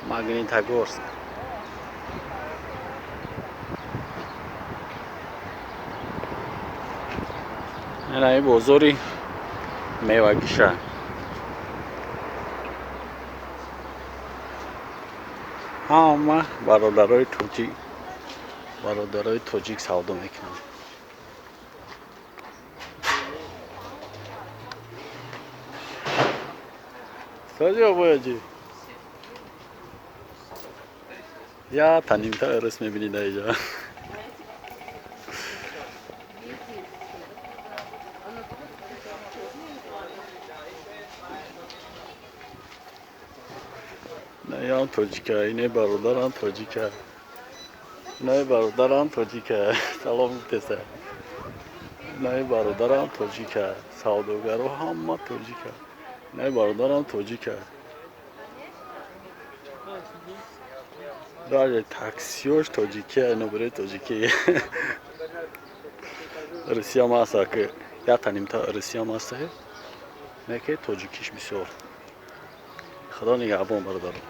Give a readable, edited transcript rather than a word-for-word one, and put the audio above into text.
Магнитогорск. Ина бозори мевагиша. Ҳама бародарои тоҷик, бародарои тоҷик савдо мекунанд. Саҷи обояҷи. Я танимта ырыс мебинӣ дар иҷа. Наям тоҷика, ине бародарам тоҷика. Инаи бародарам тоҷика. Салом гуфтеса. Инаи бародарам тоҷика. Савдогаро ҳама тоҷика. Инаи бародарам тоҷика. Даже таксиёш тоҷикия, номерои тоҷикӣ. Русиям аста, ки як танимта Русиям аста, не ки тоҷикиш бисёр. Худо нигаҳбон, бародарон.